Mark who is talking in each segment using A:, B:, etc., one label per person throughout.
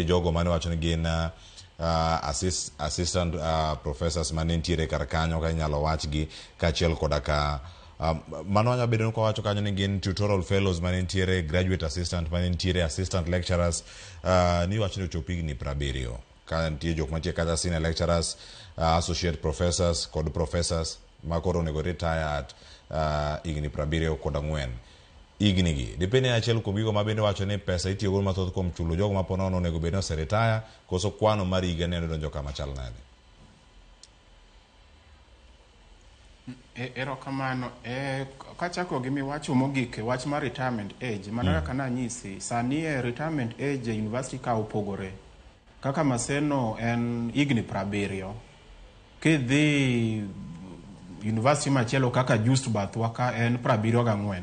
A: Jogo mane wacho ni gin assistant professors mane nitiere kar kanyo ka inyalo wachgi kaachiel koda ka mano nyalo bedo ni kwawacho kanyo ni gin tutorial fellows mane nitiere, graduate assistant mane nitiere, assistant lecturers ni wacho ni ochop higni 70 ka nitie jok mantie kata senior lecturers, associate professors kod professors ma koro onego retire at higni 74. Higni gi dibed ni en achiel kuom gigo ma bende wacho ni pesa itiyogo mathoth kuom chulo jogo ma po nono onego bed ni oseretire koso kwano mar higa ne donjo kama chal nade?
B: Erokamano. Kachako gi miwacho mogik e wach mar retirement age, mana kaka nanyisi, sani e retirement age e university ka opogore. Kaka Maseno en higni 70. Kidhi university machielo kaka just bathwa ka en 74.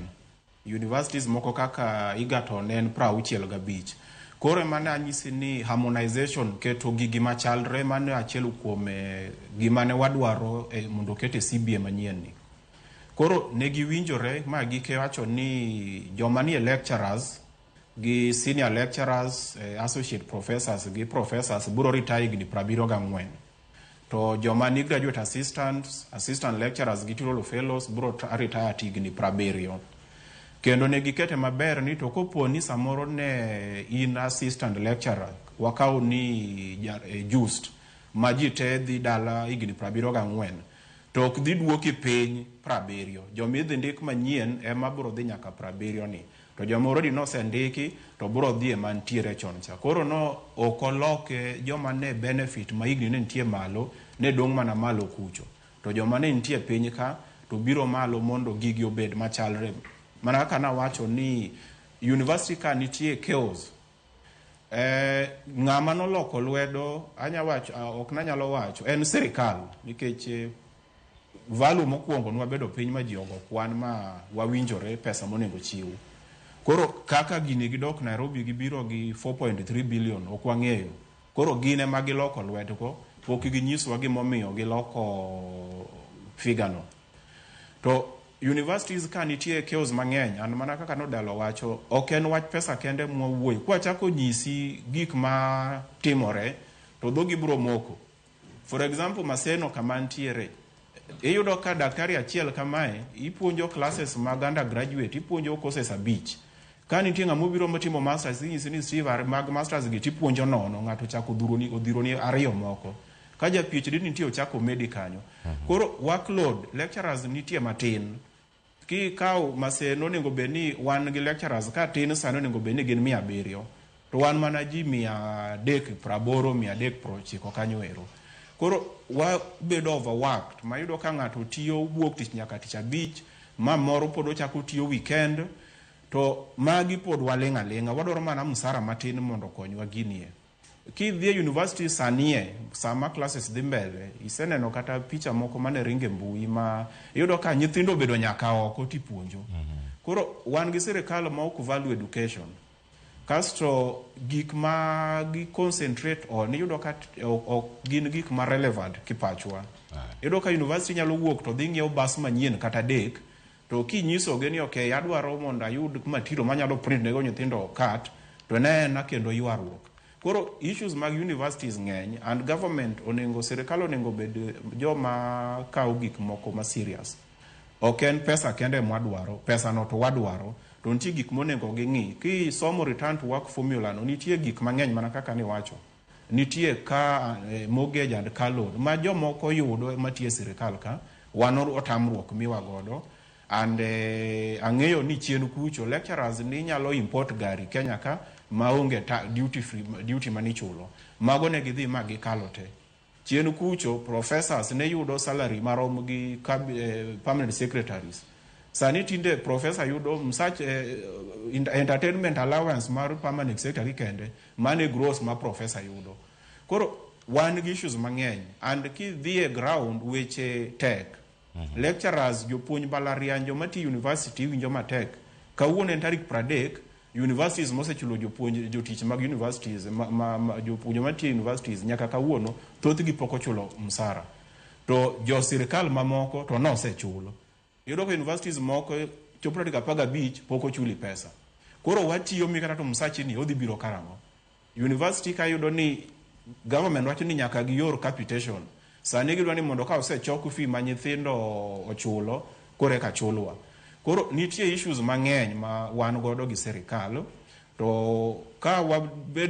B: Universities moko kaka Egerton en 65. Koro ema ne anyisi ni harmonization, keto gigi machalre, mano achiel kuom gima ne wadwaro mondo oket e CBA manyien ni. Koro ne giwinjore ma giwacho ni joma nie lecturers gi senior lecturers, associate professors gi professors biro retire higni 74. To joma ni graduate assistants, assistant lecturers gi tutorial fellows biro retire at higni 70. Kendo ne gikete maber ni to kopo ni samoro ne in assistant lecturer, wakaw ni just ma ji te dhi dala higni 74, to ok dhi duoki piny 70. Joma idhi ndik manyien ema biro dhi nyaka 70 ni. To joma already nosendiki to biro dhi e mantiere chon cha. Koro no ok oloke joma ne benefit ma higni ne nitie malo ne dong' mana malo kucho. To joma ne nitie piny ka to biro malo mondo gigi obed machalre. Mana kaka nawacho ni university ka nitie chaos. Ng'ama noloko lwedo anya wacho, ok nanyalo wacho en sirikal nikech value mokwongo nwabedo piny ma ji ogo kwan ma wawinjore pesa monego chiw. Koro kaka gini gidok Nairobi gibiro gi 4.3 billion ok wang'eyo. Koro gin ema giloko lwetgo, pok ginyiswa gimomiyo giloko figure no. To universities ka nitie chaos mang'eny, an mana kaka nodalo wacho, ok en wach pesa kende mwawuoyo. Kwachako nyisi gik ma timore, to dhogi biro moko. For example, Maseno kama ntiere, iyudo ka daktari achiel kamae, ipuonjo classes mag undergraduate, ipuonjo courses 5. Ka nitie ng'ama obiro matimo masters, inyisi ni Steve mag masters gi tipuonjo nono, ng'ato ochako odhuroni ariyo moko. Ka ja PhD nitie ochako medi kanyo. Koro workload, lecturers nitie matin. Kikawo Maseno onego bed ni wan gi lecturers ka tin sani onego bed ni gin 700. To wan mana ji 380, 390 kanyo ero. Koro wabedo overworked, ma iyudo ka ng'ato tiyo wuok tich nyaka tich abich, ma moro pod ochako tiyo weekend, to magi pod waling' aling'a, wadwaro mana msara matin mondo okonywa ginie. Kidhi e university sanie, sama classes dhi mbele, iseneno kata picha moko mane ringe mbui ma iyudo ka nyithindo obedo nyaka oko tipuonjo. Koro wan gi sirikal ma ok value education. Kasto gik ma gi concentrate on iyudo ka ok gin gik ma relevant kipachwa. Iyudo ka university nyalo wuok to dhi ng'iewo bas manyien kata 3, to kinyisogi ni okay, adwaro mondo ayud material manyalo print nego nyithindo kat, to ne ena kendo ywaruok. Koro issues mag universities ng'eny and government onego, sirikal onego bed joma kawo gik moko ma serious. Ok en pesa kende mwadwaro, pesa no to wadwaro, to nitie gik monego ging'i. Kisomo return to work formula no, nitie gik mang'eny mana kaka niwacho. Nitie ka mortgage and car loan ma jomoko yudo matiyo e sirikal ka, wan otamruok miwa godo. And ang'eyo ni chien kucho lecturers ni nyalo import gari Kenya ka maonge duty free, duty manichulo. Mago ne gidhi ma gikalo te. Chien kucho professors ne yudo salary marom gi permanent secretaries. Sani tinde professor yudo msach entertainment allowance mar permanent secretary kende, mane gross ma professor yudo. Koro wan gi issues mang'eny and kidhi e ground weche tek. Lecturers, jopuonj mbalariany, joma tiyo university winjo matek. Kawuono en tarik 30, universities mosechulo jopuonj, jotich mag universities, jopuonj matiyo universities nyaka kawuono thothgi pok ochulo msara. To jo sirikal mamoko to nosechulo. Iyudo ka universities moko chopo tarik 15 pok ochuli pesa. Koro watiyo mi kata to msachi ni odhi biro karang'o? University ka yudo ni government wacho ni nyaka gior capitation. Sani gidwa ni mondo ka osechok fee ma nyithindo ochulo, koro eka chulwa. Koro nitie issues mang'eny ma wan godo gi sirikal, to ka wabed